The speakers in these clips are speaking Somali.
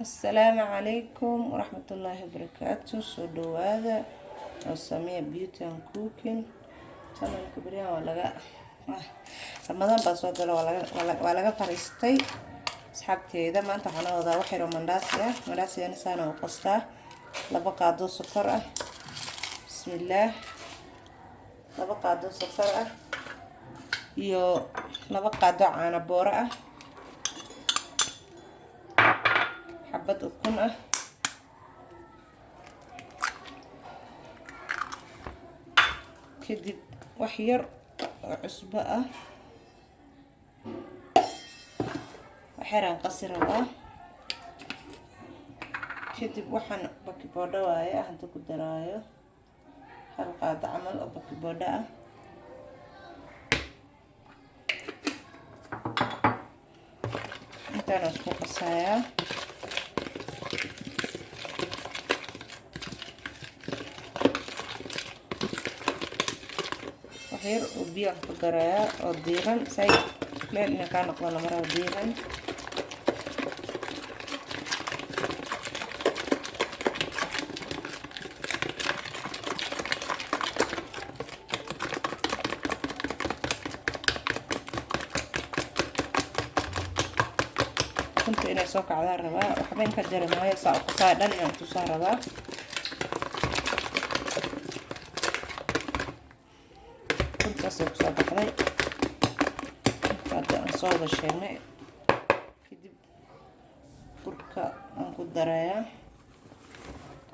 Asalaamu calaykum waraxmatullaahi wabarakaatu. Soo dhawaada oo sameeya Beauty and Cooking channelka. Beryahan waa laga Ramadaan baa soo gala, waa laga fariistay asxaabteeda. Maanta waxaan wadaa wax yaroo mandhaasi ah. Mandhaasigana saana u qastaa: 2 qaado sokor ah, bismillaah, 2 qaado sokor ah iyo 2 qaado caano booro ah, xabad ukun ah, kadib wax yar oo cusbo ah. Wax yaraan qasi rabaa. Kadib waxaan baking powder waaye hadda ku daraayo, 1 qaado camal oo baking powder ah. Intaana isku qasayaa. Wax yar oo biyo ku darayaa oo diiran, say kuleel inay kaa noqdo lama rabo, diiran. Ukunta inay soo kacdaa rabaa. Waxba inka jari maayo, saa u qasaa dhan inaan tusaa rabaa. Ukuntaasay kusoo baxday inta hadda aan soo wada sheegnay. Kadib burka aan ku darayaa,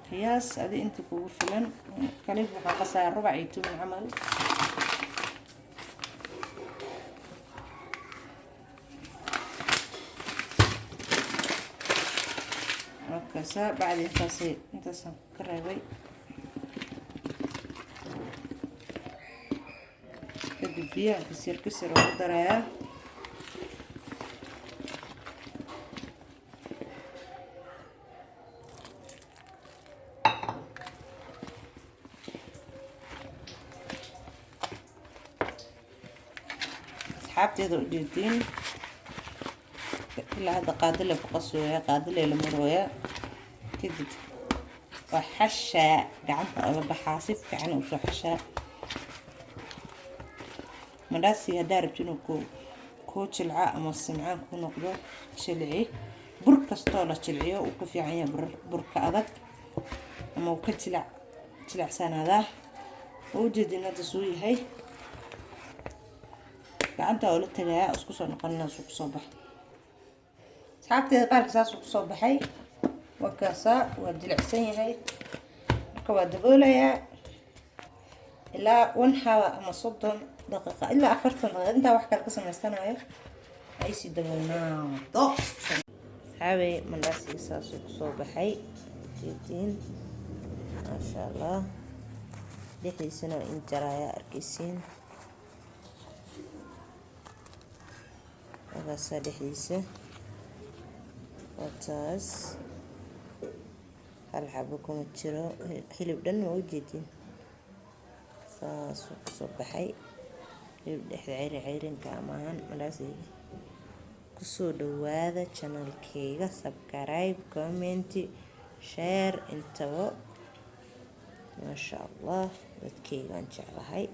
qiyaas adi inta kugu filan. Kalif waxaan qasayaa rubac iyo tumin camal. Markaasa bacdi intaasay intaasaan ka reebay. Kadib biyaha kasir kasir ugu darayaa. Asxaabteeda, ujeediin, ilaa hadda qaadile ku qasooya, qaadile la marooya. Kadib waa xashaa, gacanta oga baxaa, si fiican usoo xashaa. Mandhaasi haddaa rabti inuu ku kuu jilca ama simcaan ku noqdo, jilci. Bur kastoo la jilciyo uu ka fiican yahay burka adag ama uu ka jilac jilacsanaadaa. Oo ujeedin hadda suu yahay, gacanta oo la tagayaa, isku soo noqonina suu kusoo baxay. Asxaabteeda, qaalka saasuu kusoo baxay. Waa kaasaa, waa jilicsan yahay. Marka waa daboolayaa ilaa 1 hour ama 30 daqiiqa ilaa 40 daqiiqa, intaa wax kale ka samaysanayo ay sii daboolnaado. Asxaabey, mandhaasiga saasuu kusoo baxay, jeediin, maasha Allah. Dhexdiisana waa in jaraaya, arkeysiin. Wakaasaa dhexdiisa, waa taas. Hal xabo kuma jiro, hilib dhan waa ujeedin. Saasuu kusoo baxay, hilib dhexda ceyrin ceyrinka amaahan. Mandhaasiga kusoo dhawaada channelkeyga, subscribe, comment, share intaba. Maasha Allah, dadkeygaan jeclahay.